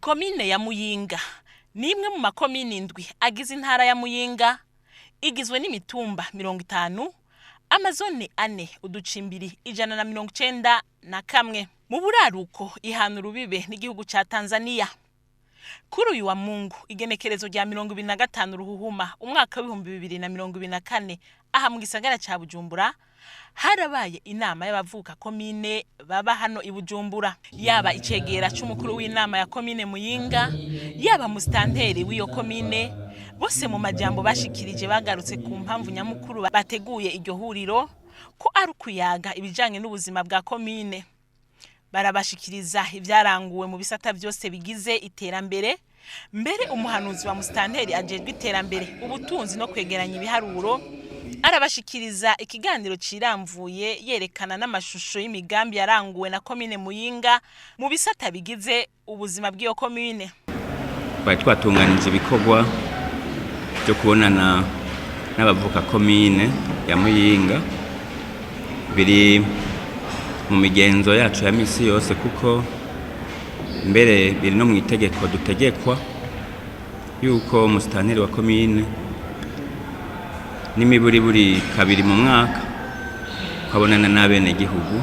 Komine ya Muyinga ni imwe mu makomine indwi agize intara ya Muyinga. Igizwe n'imitumba 50, amazone ane, uducimbiri 191. Mu buraruko ihana urubibe n'igihugu ca Tanzania. Kuri uyu wa Mungu, igenekerezo rya 25 Ruhuhuma umwaka w'2024, aha mu gisagara ca Bujumbura harabaye inama y'abavuka komine baba hano i Bujumbura. Yaba icegera c'umukuru w'inama ya komine Muyinga, yaba musitanteri w'iyo komine, bose mu majambo bashikirije bagarutse ku mpamvu nyamukuru bateguye iryo huriro, ko ari ukuyaga ibijanye n'ubuzima bwa komine. Barabashikiriza ibyaranguwe mu bisata byose bigize iterambere. Mbere umuhanuzi wa musitanteri ajejwe iterambere, ubutunzi no kwegeranya ibiharuro arabashikiriza ikiganiro ciramvuye, yerekana n'amashusho y'imigambi yaranguwe na komine Muyinga mu bisata bigize ubuzima bw'iyo komine. Twari twatunganije ibikorwa byo kubonana n'abavuka komine ya Muyinga. Biri mu migenzo yacu ya misi yose, kuko mbere biri no mu itegeko dutegekwa yuko umusitanteri wa komine n'imiburiburi kabiri mu mwaka ukabonana n'abenegihugu,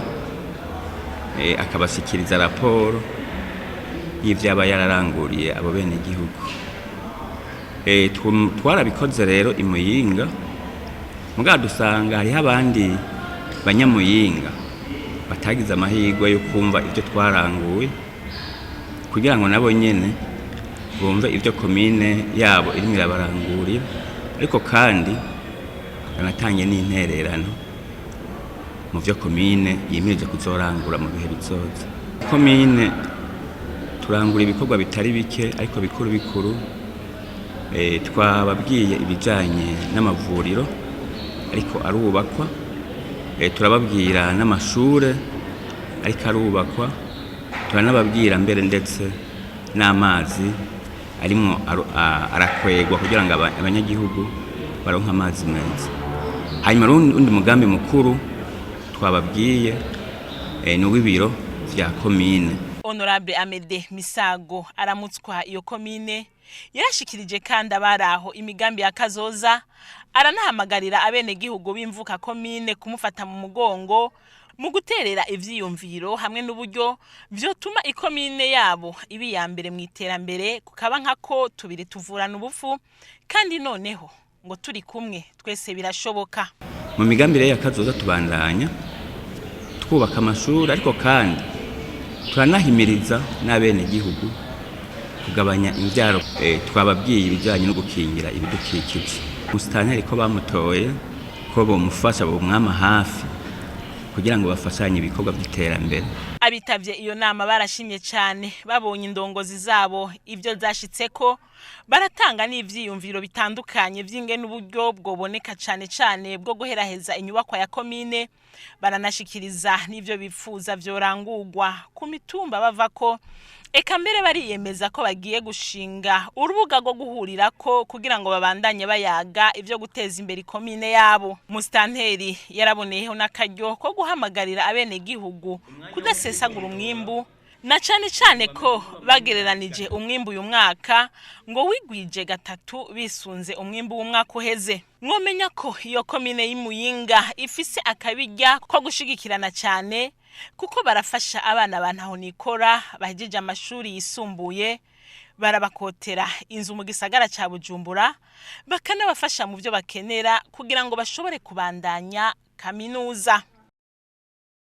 akabashikiriza raporo y'ivyo aba yararanguriye abo benegihugu. Twarabikoze rero i Muyinga, mugabo dusanga hariho abandi banyamuyinga batagize amahirwe yo kumva ibyo twaranguye, kugira ngo nabo nyene bumve ibyo komine yabo irimo irabarangurira, ariko kandi banatange n'intererano mu byo komine yimirije kuzorangura mu bihe bizoza. Komine turangura ibikorwa bitari bike, ariko bikuru bikuru twababwiye ibijanye n'amavuriro ariko arubakwa, turababwira n'amashure ariko arubakwa, turanababwira mbere ndetse n'amazi arimwo arakwegwa kugira ngo abanyagihugu baronke amazi meza. Hanyuma undi mugambi mukuru twababwiye ni uw'ibiro vya komine. Honorable Amede Misago aramutswa iyo komine yarashikirije kandi abaraho imigambi ya kazoza, aranahamagarira abenegihugu b'imvuka komine kumufata mu mugongo mu guterera ivyiyumviro hamwe n'uburyo vyotuma ikomine yabo iba iya mbere mu iterambere, kukaba nkako tubiri tuvurana ubufu, kandi noneho ngo turi kumwe twese birashoboka. Mu migambi rero ya kazoza, tubandanya twubaka amashuri, ariko kandi turanahimiriza n'abenegihugu kugabanya imvyaro. Twababwiye ibijanye no gukingira ibidukikije. Musitanteri ko bamutoye ko bomufasha, bomwama hafi kugira ngo bafashanye ibikorwa by'iterambere. Abitavye iyo nama barashimye cyane babonye indongozi zabo ibyo zashitseko, baratanga n'ivyiyumviro bitandukanye vy'ingene uburyo bwoboneka, cane cane bwo guheraheza inyubakwa ya komine. Baranashikiriza n'ivyo bifuza vyorangurwa ku mitumba bavako. Eka mbere bariyemeza ko bagiye gushinga urubuga rwo guhurirako kugira ngo babandanye bayaga ivyo guteza imbere ikomine yabo. Musitanteri yaraboneyeho n'akaryo ko guhamagarira abenegihugu kudasesagura umwimbu, na cane cane ko bagereranije umwimbu uyu mwaka ngo wigwije gatatu bisunze umwimbu w'umwaka uheze. Mwomenya ko iyo komine y'Imuyinga ifise akabirya ko gushigikirana cane, kuko barafasha abana ba ntahonikora bahejeje amashuri yisumbuye, barabakotera inzu mu gisagara ca Bujumbura, bakanabafasha mu byo bakenera kugira ngo bashobore kubandanya kaminuza.